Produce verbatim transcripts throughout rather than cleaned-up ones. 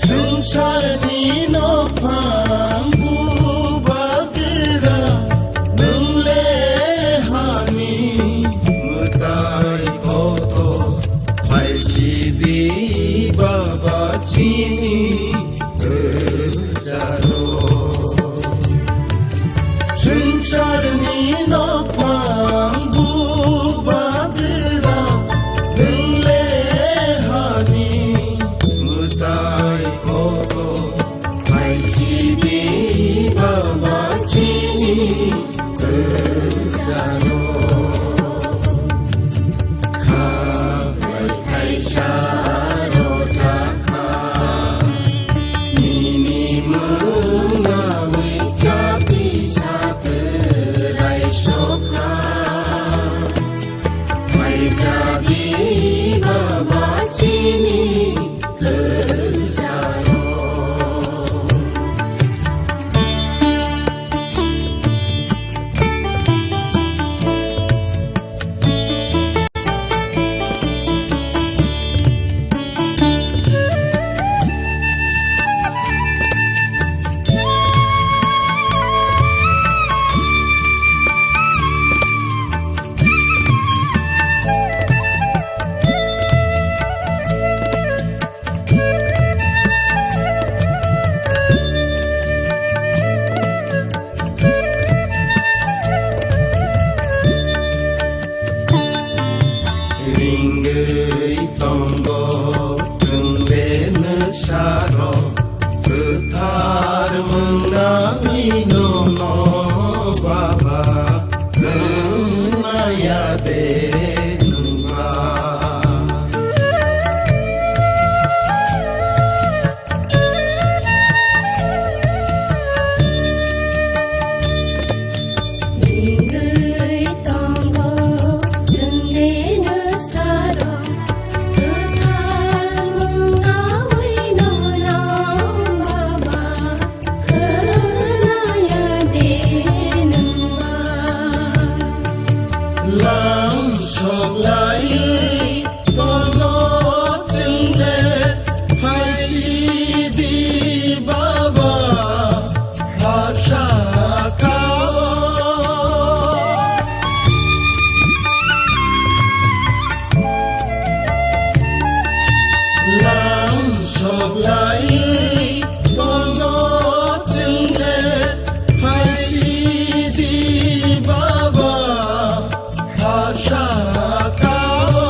Swngcharni nokphang bubagra, nwng le hani mwtai kotor, phaisidi Baba chini. Swngcharni nokphang bubagra, nwng le hani mwtai kotor, phaisidi Baba chini. Ringwi tongo chwng le nwsarok, kwthar mwngnani nono Baba, khwnaya de nwngba. Ringwi tongo chwngni nwsarok, kwthar mwngnani nono Baba, khwnaya de nwngba. Lam soklaiwi Tono chwngle phaisidi Baba, asa kao. Lam soklai tono chwngle phaisidi Baba, asa kao.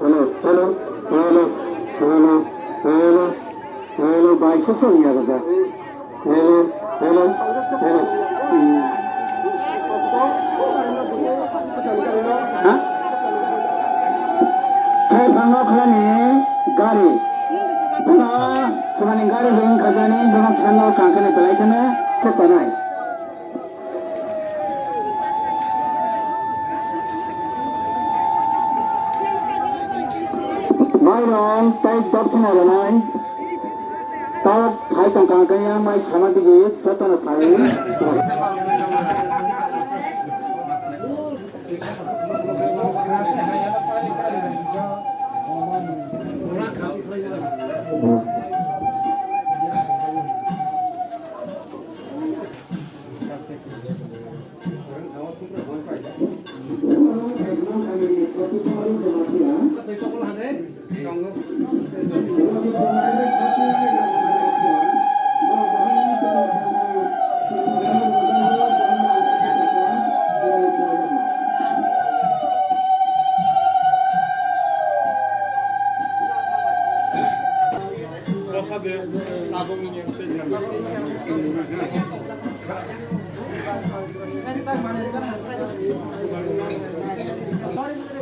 Hello, hello, hello, hello, hello, hello, bai, sasa ya, sasa. Hello, hello, hello. Hmm. Ha? Hai, bangma khalani gari. Bono swmani gari ring khajani, bono khango kangkani belai kheno khusanai. Mairong tei dopthina rwnai. Tao phai tongkha khe yang mai sama digi jotono phai.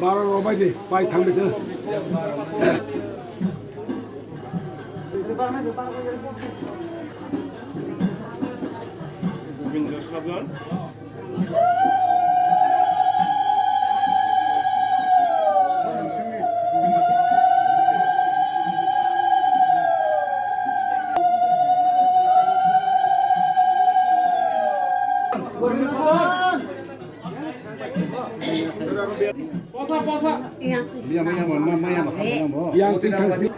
Bara rok bai de, bai thang de. Gobinda Sablan. Posa, posa. Yang sing thang sini.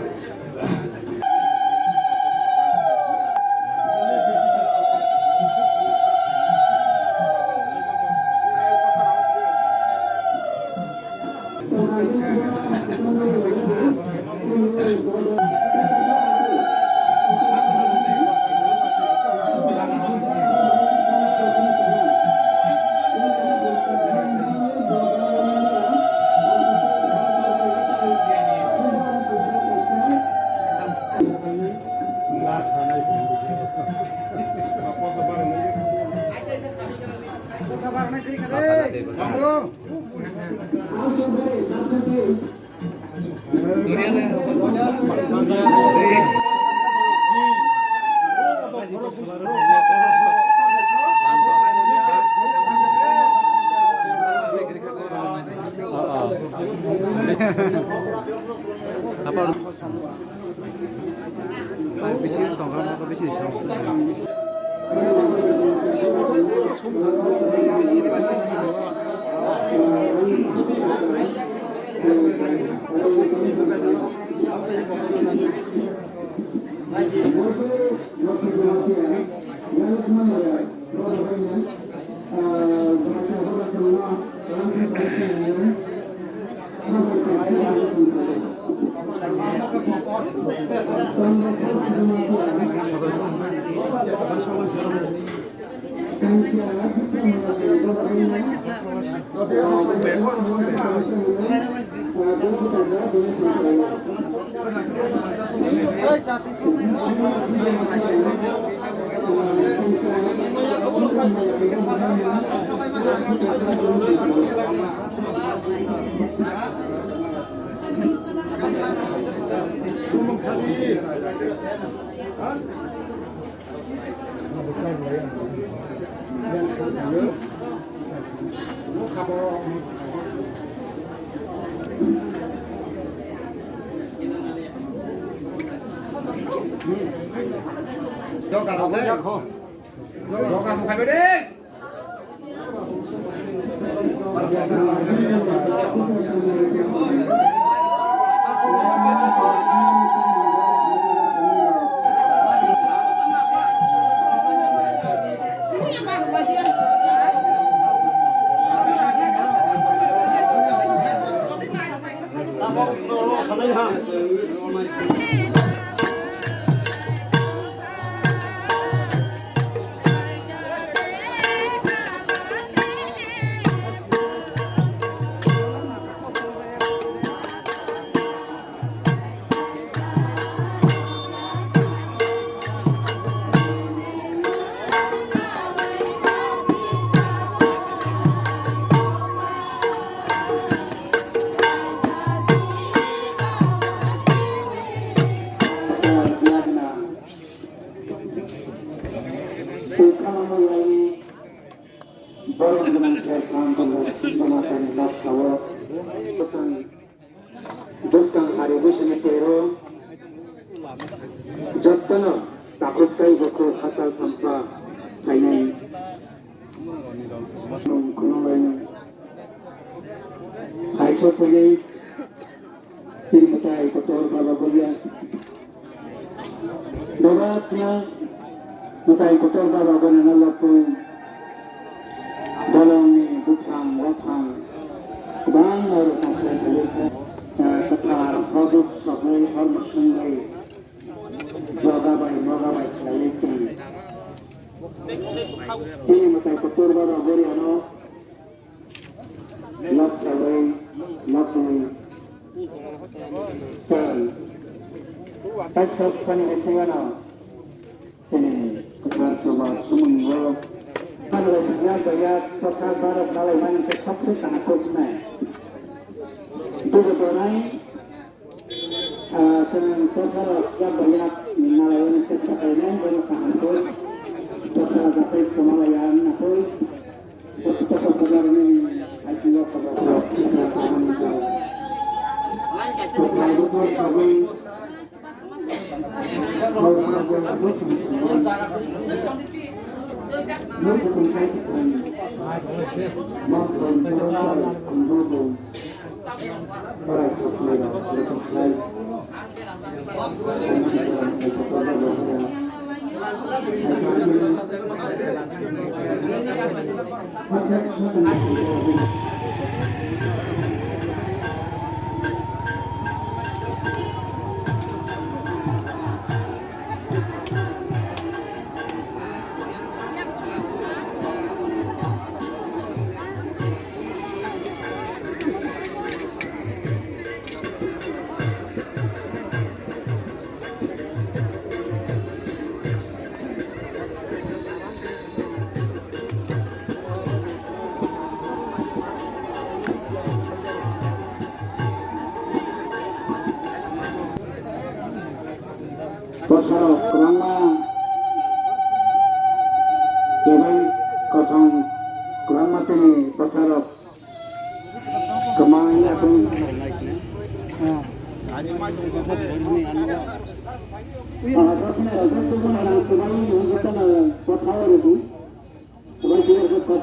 Borok gwnang khe kaham tongmani nok sao. Bwskang hari bwsani tero jottono takhuk tei bukhuk hachal sampha khainai. Khunui kaisa twiwi chini mwtai kotor baba goria. Baba khna mwtai kotor baba goria no lopui bolongni buphang waphang kwbangma rwchapsa khlai kha. Kwthar horduk sogwi hormo swngwi joga bai moga bai khlaiwi chini chini mwtai kotor baba goria no lok sawi lok nui chal. Kaisa sani bisingo no chini kwthar soba sumung o ano yak bai yak kwthar barok nalai mani khe sabse kana kok nai. Dugo tonai. Ah, chwng kwtharo yak bai yak nalaimani chesta khlainai, bono kaham khe kwthar jatai kwmalaiya wngna khe, joto kwtharni aithingo khobor rok sika kaham wngjak. Kwthar bukhuk sagwi, Bwsarok kwbangma kebai kosom kwbangma chini bwsarok kwmai atwng. Ah, jotono rajak chubui rang swbai nung jotono bwsao rwdi. Swbai swbai kok